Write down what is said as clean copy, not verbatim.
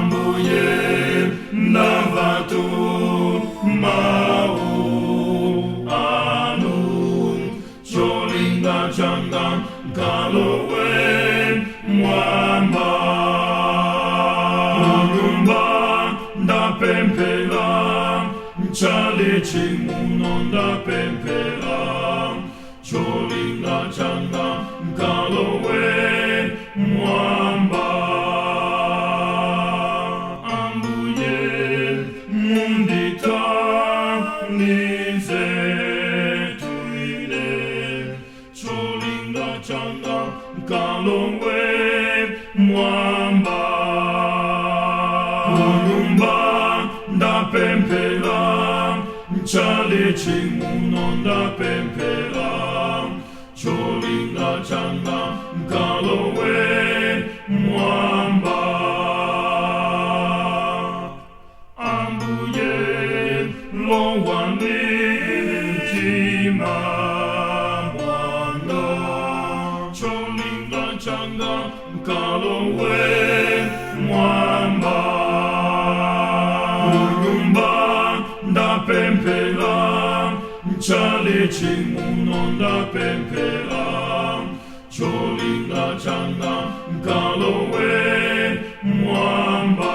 Ambuye ndamvatu mau anu, cholinga changa nkalowe mwamba. Kunyumba ndapemphera, mtchalitchi muno ndapemphera, cholinga changa nkalowe mwamba. Ambuye mundithandize tuine, cholinga changa nkalowe mwamba. Kunyumba ndapemphera, mtchalitchi muno ndapemphera, cholinga changa nkalowe mwamba. Ambuye lowani mtima mwanga, cholinga changa nkalowe mwamba. Kunyumba ndapemphera, mtchalitchi muno ndapemphera, cholinga changa nkalowe mwamba.